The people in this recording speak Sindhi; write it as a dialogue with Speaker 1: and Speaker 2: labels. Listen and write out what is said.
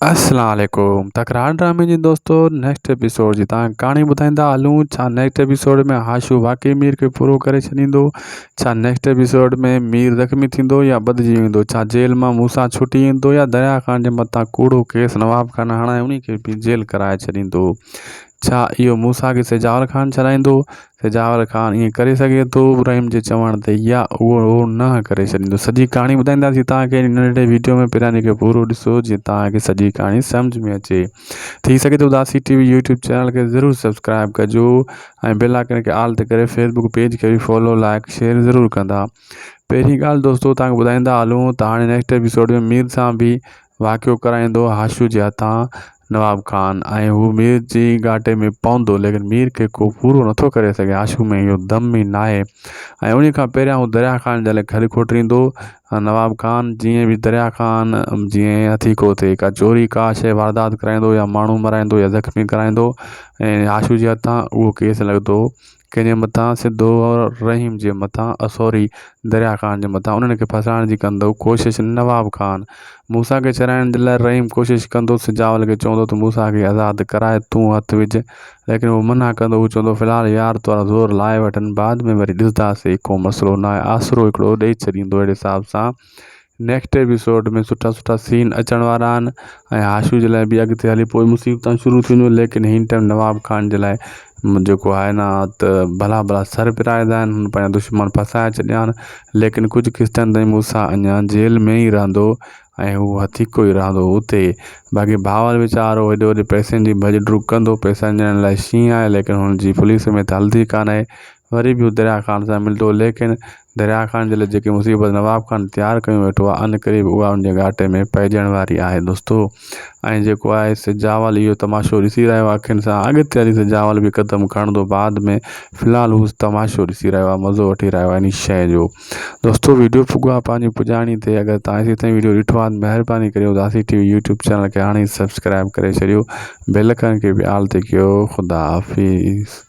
Speaker 1: اسلام عليڪم تڪرار ڊرامي جي دوستو نيڪسٽ ايپيسوڊ جي تان ڪهاڻي ٻڌائيندا هلون ڇا نيڪسٽ ايپيسوڊ ۾ هاشو واقعي مير کي پورو ڪري ڇڏيندو ڇا نيڪسٽ ايپيسوڊ ۾ مير زخمي ٿيندو يا ٻڌجي ويندو ڇا جيل مان موسيٰ ڇٽي ايندو يا دريا خان جي مٿان ڪوڙو ڪيس نواب خان هڻائي انهي کي به جيل ڪرائي ڇڏيندو ڇا اهو موسيٰ کي سجاول خان ڇڏائيندو؟ سجاول خان ائين ڪري سگهي ٿو ابراهيم جي چوڻ تي يا اهو نه ڪري ڇڏيندو؟ سڄي ڪهاڻي ٻڌائينداسين توهان کي هن ننڍڙي ويڊيو ۾ پهريان هن کي پورو ڏسو جيئن توهان کي سڄي ڪهاڻي سمجهه ۾ اچي. ٿي سگهي ٿو اداسي ٽي وي يوٽيوب چينل کي ضرور سبسڪرائب ڪجو ۽ بيل آئڪن کي آل تي ڪري فيسبوڪ پيج کي به فالو لائڪ شيئر ضرور ڪندا. پهرين ڳالهه دوستو توهان کي ٻڌائيندا هلون ته هاڻي نيڪسٽ ايپيسوڊ ۾ مير سان به واقعو ڪرائيندو هاشو جي هٿان نواب خان ۽ هو مير جي ڳاٽي ۾ پوندو ليڪن مير کي ڪو پورو نٿو ڪري سگهي هاشو ۾ اهو دم ئي ناهي ۽ انهي کان پهريان هو دريا خان جي لاء کڏ کوٽريندو نواب خان جيئن به دريا خان جيئن هٿيڪو ٿئي ڪا چوري ڪا شيء واردات ڪرائيندو يا ماڻهو مرائيندو يا زخمي ڪرائيندو ۽ هاشو جي هٿان اهو ڪيس لڳندو ڪنهن جي مٿان سڌو رحيم جي مٿان اسوري دريا خان جي مٿان انهن کي ڦاسائڻ جي ڪندو ڪوشش نواب خان موسيٰ کي ڇڏائڻ جي لاء رحيم ڪوشش ڪندو سجاول کي چوندو ته موسيٰ کي آزاد ڪرائي تون هٿ وجهه ليڪن هو منع ڪندو هو چوندو في الحال يار تون زور لائي وٺن بعد ۾ وري ڏسنداسين ڪو مسئلو ناهي آسرو هڪڙو ڏئي ڇڏيندو اهڙي حساب سان نيڪسٽ ايپيسوڊ ۾ سٺا سٺا سين اچڻ وارا آهن ۽ هاشو جي لاء به اڳتي هلي پوء مصيبتان شروع ٿينديون ليڪن هن ٽائيم نواب خان جي لاء جيڪو آهي نه ته ڀلا ڀلا سر پرائز آهن هن پنهنجا دشمن ڦسائي ڇڏيا آهن ليڪن ڪجهه قسطن تائين موسيٰ اڃا جيل ۾ ئي رهندو ۽ هو هٿيڪو ئي رهندو اتي باقي بهاول ويچارو هيڏي هوڏي پئسن جي ڀڄ ڊوڙ ڪندو پئسن ڏيڻ لاء شينهن آهي ليڪن هن جي پوليس ۾ ته هلندي ڪانه آهي وري به هو دريا خان سان ملندو ليڪن دريا خان جي لاء جيڪي مصيبت نواب خان تيار ڪيون ويٺو آهي ان قريب اها ان جي ڳاٽي ۾ پئجڻ واري آهي دوستو ۽ جيڪو آهي سجاول اهو تماشو ڏسي رهيو آهي اکين سان اڳتي هلي سجاول به قدم کڻندو بعد ۾ في الحال هو تماشو ڏسي رهيو آهي مزو وٺي رهيو آهي ان شيء جو دوستو ويڊيو پڳو آهي پنهنجي پڄاڻي تي اگر تان ايسي تائين ويڊيو ڏٺو آهي مهرباني ڪري اداسي ٽي وي يوٽيوب چينل کي هاڻي سبسڪرائب ڪري ڇڏيو بيل آئڪن کي به آل تي ڪيو خدا حافظ.